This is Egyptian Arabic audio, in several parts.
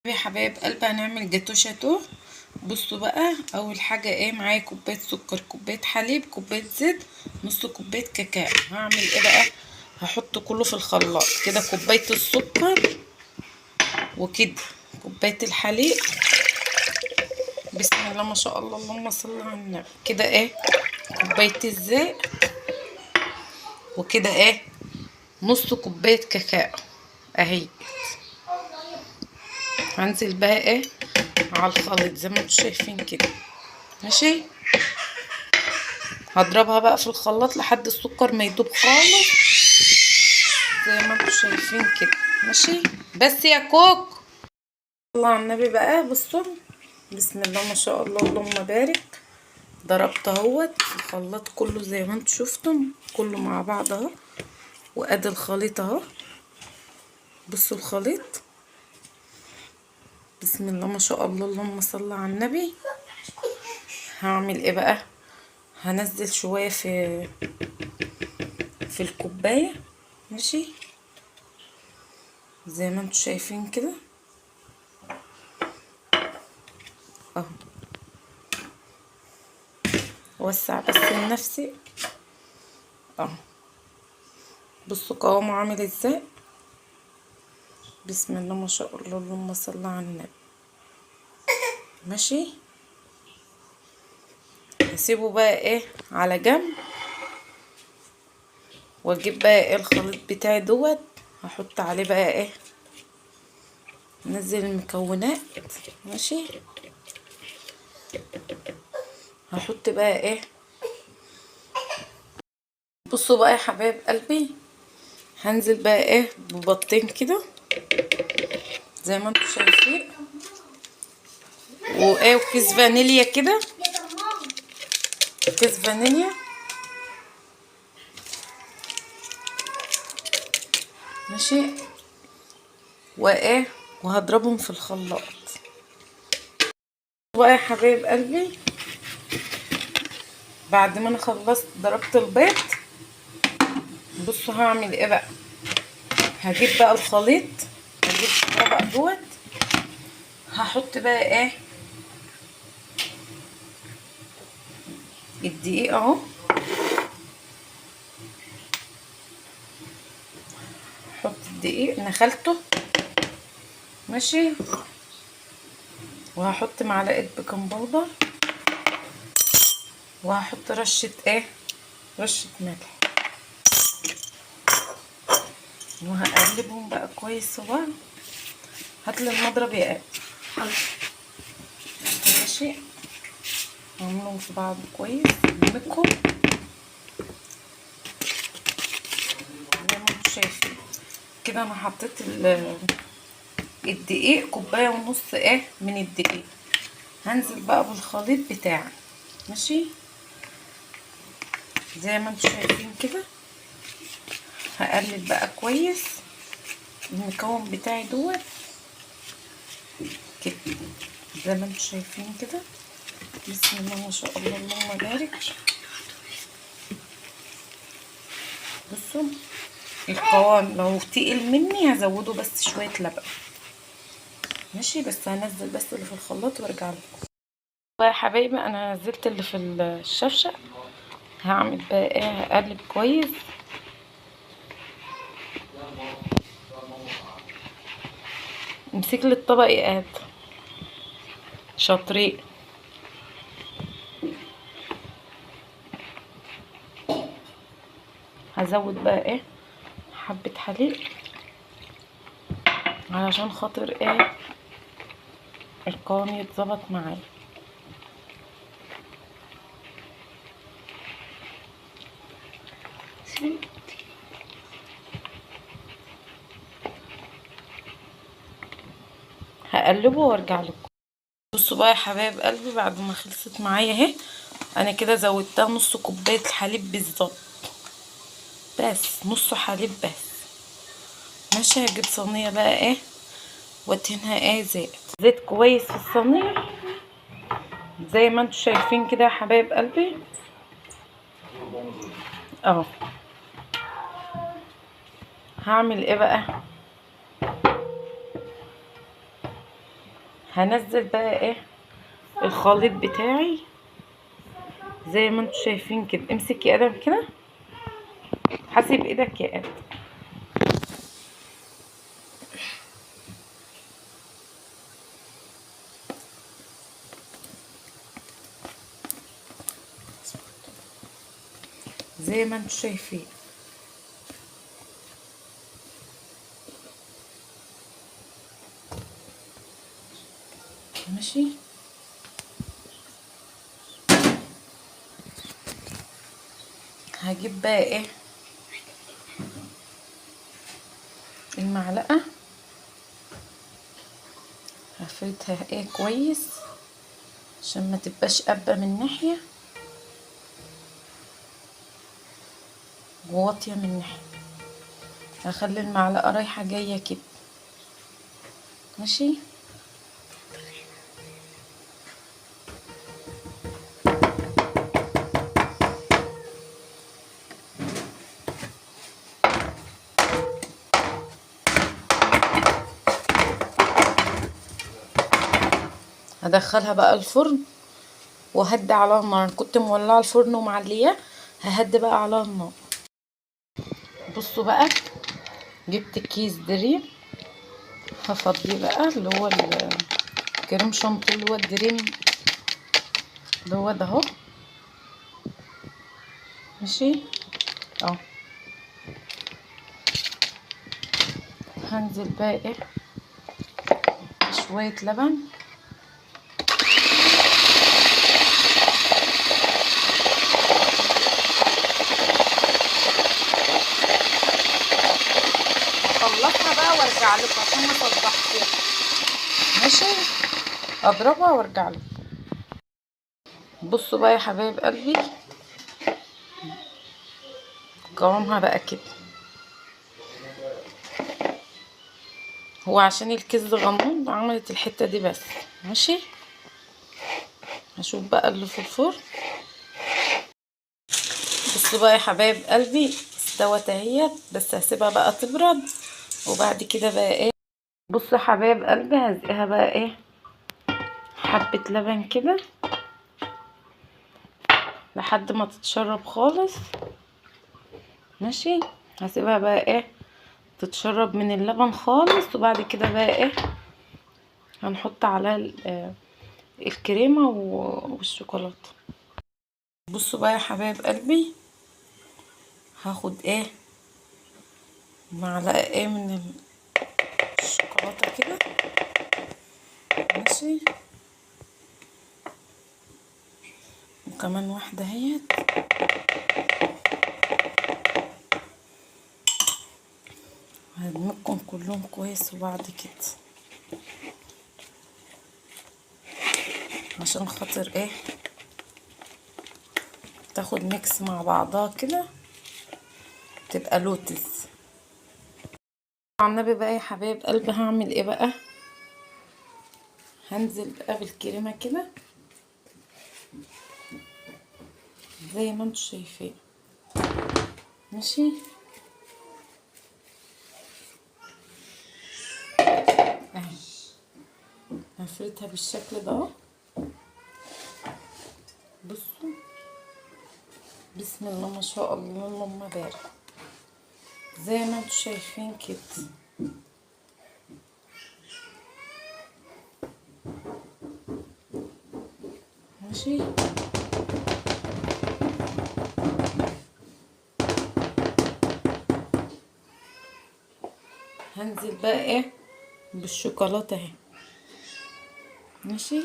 يا حبايب قلبي هنعمل جاتو شاتو. بصوا بقى، اول حاجة ايه معايا؟ كوباية سكر، كوباية حليب، كوباية زيت، نص كوباية كاكاو. هعمل ايه بقى؟ هحط كله في الخلاط كده، كوباية السكر وكده كوباية الحليب. بسم الله ما شاء الله، اللهم صل على النبي. كده ايه كوباية الزيت، وكده ايه نص كوباية كاكاو اهي. هنزل بقى ايه على الخليط زي ما انتم شايفين كده، ماشي. هضربها بقى في الخلاط لحد السكر ما يدوب خالص زي ما انتم شايفين كده، ماشي. بس يا كوك الله على النبي بقى. بصوا بسم الله ما شاء الله اللهم بارك، ضربت اهوت الخلاط كله زي ما انتم شفتم كله مع بعض اهو، وادي الخليط اهو. بصوا الخليط بسم الله ما شاء الله اللهم صل على النبي. هعمل ايه بقى؟ هنزل شوية في الكوباية، ماشي زي ما انتم شايفين كده اهو. وسع بس لنفسي اهو. بصوا قوامه عامل ازاي، بسم الله ما شاء الله اللهم صل على النبي، ماشي. هسيبه بقى ايه على جنب، واجيب بقى ايه الخليط بتاعي دوت، هحط عليه بقى ايه، نزل المكونات، ماشي. هحط بقى ايه، بصوا بقى يا حبايب قلبي، هنزل بقى ايه ببطين كده زي ما انتم شايفين، وايه وكيس فانيليا كده، كيس فانيليا، ماشي. وايه وهضربهم في الخلاط بقى يا حبايب قلبي. بعد ما انا خلصت ضربت البيض، بصوا هعمل ايه بقى. هجيب بقى الخليط، هجيب الطبق دوت، هحط بقى ايه الدقيق اهو، احط الدقيق نخلته، ماشي. وهحط معلقه baking powder، وهحط رشه ايه، رشه ملح، وهقلبهم بقى كويس في بعض. هاتلي المضرب يا اب، ماشي. هعملهم في بعض كويس، ندمجهم زي ما انتم شايفين كده. انا حطيت الدقيق كوباية ونص ايه من الدقيق. هنزل بقى بالخليط بتاعي، ماشي زي ما انتم شايفين كده. هقلب بقى كويس المكون بتاعي دوت كده زي ما انتم شايفين كده، بسم الله ما شاء الله اللهم بارك. بصوا القوام لو تقل مني هزوده بس شوية لبن، ماشي. بس هنزل بس اللي في الخلاط وارجع لكم. يا حبايبي انا نزلت اللي في الشفشه، هعمل بقى ايه، هقلب كويس. امسك لي الطبق يا اد شاطرين. هزود بقى ايه حبة حليب علشان خاطر ايه القوام يتظبط معايا. هقلبه وارجع لكم. بصوا بقى يا حبايب قلبي، بعد ما خلصت معايا اهي، انا كده زودتها نص كوباية الحليب بالظبط، بس نص حليب بس، ماشي. هجيب صينية بقى ايه وادهنها ايه زيت، زيت كويس في الصينية زي ما انتم شايفين كده يا حبايب قلبي اهو. هعمل ايه بقى؟ هنزل بقى ايه الخليط بتاعي زي ما انتم شايفين كده. امسك يا ادم كده، حاسب ايدك يا ادم. زي ما انتم شايفين. ماشي. هجيب بقى ايه المعلقة، هفردها ايه كويس عشان ما تبقاش قبة من ناحية وواطية من ناحية. هخلي المعلقة رايحة جاية كده. ماشي. هدخلها بقى الفرن وهدي على النار. كنت مولعه الفرن ومعلياه، ههدي بقى على النار. بصوا بقى، جبت كيس دريم، هفضيه بقى اللي هو الكريم شانتيه اللي هو الدريم اللي هو ده اهو. ماشي اهو. هنزل بقى ايه شوية لبن. اخلصها بقى وارجع لكم عشان ما تفضحكوش. ماشي، اضربها وارجع لكم. بصوا بقى يا حبايب قلبي، قوامها بقى كده. هو عشان الكيس صغنون عملت الحتة دي بس. ماشي، هشوف بقى اللي في الفرن. بصوا بقى يا حبايب قلبي، استوت اهيت، بس هسيبها بقى تبرد وبعد كده بقى ايه. بصوا يا حبايب قلبي، هزقها بقى ايه حبة لبن كده لحد ما تتشرب خالص. ماشي، هسيبها بقى ايه تتشرب من اللبن خالص، وبعد كده بقى ايه هنحط عليها الكريمة والشوكولاتة. بصوا بقى يا حبايب قلبي، هاخد ايه معلقة ايه من الشوكولاتة كده. ماشي، وكمان واحدة اهيت. هدمجكم كلهم كويس وبعد كده عشان خاطر ايه تاخد mix مع بعضها كده، تبقى لوتس. على النبي بقى يا حبايب قلبي، هعمل ايه بقى؟ هنزل بقى بالكريمة كده زي ما انتوا شايفين. ماشي اهي، هفردها بالشكل ده اهو. بصوا بسم الله ما شاء الله، اللهم بارك، زي ما انتوا شايفين كده. ماشي، هنزل بقى ايه بالشوكولاته اهي. ماشي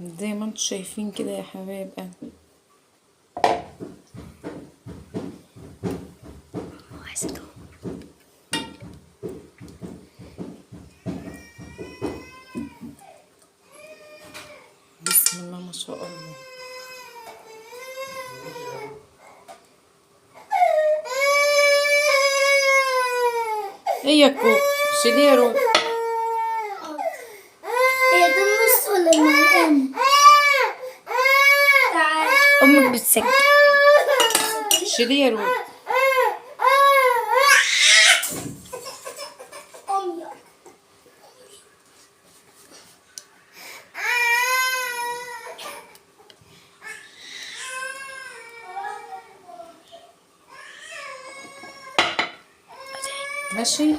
زي ما انتوا شايفين كده يا حبايب قلبي. بسم الله ما شاء الله. ايه يا كوك؟ شيلي يا روح. هي ده النص ولا المعلقة؟ تعال. امك بتسجل. شيلي يا روح. أمي. ماشي.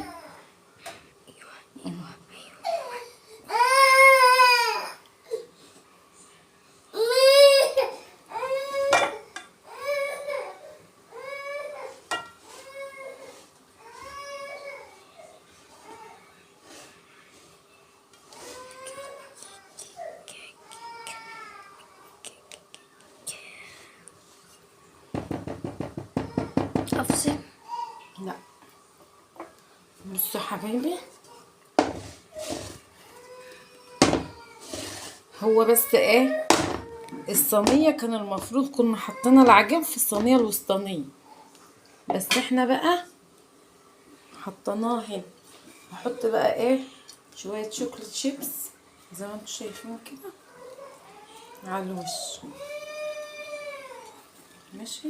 افصل. لا بصوا حبايبي، هو بس ايه الصينية كان المفروض كنا حطينا العجين في الصينية الوسطانيه، بس احنا بقى حطيناه هنا. هحط بقى ايه شوية chocolate chips زي ما انتم شايفين كده على الوش. ماشي.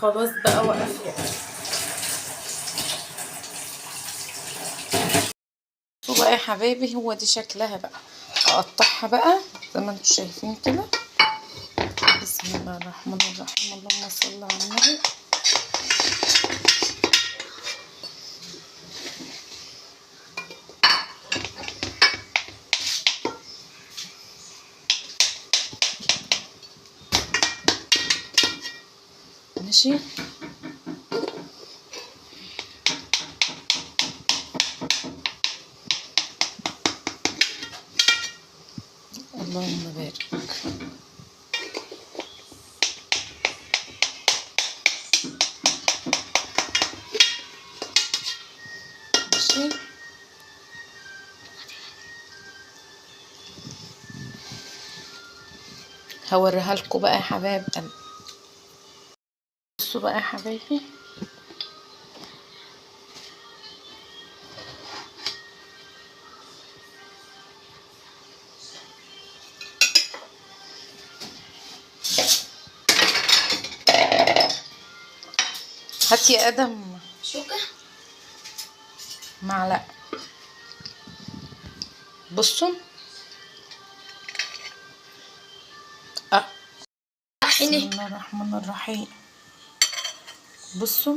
خلاص بقى وقف يعني. شوفوا بقى يا حبايبي، هو دي شكلها بقى. اقطعها بقى زي ما انتم شايفين كده. بسم الله الرحمن الرحيم، اللهم صل على النبي. ماشي. اللهم بارك. ماشي. هوريها لكم بقى يا حبايب قلبي. بصوا بقى يا حبايبي، هاتي يا ادم شوكة معلقه. بصوا بسم الله الرحمن الرحيم. بصوا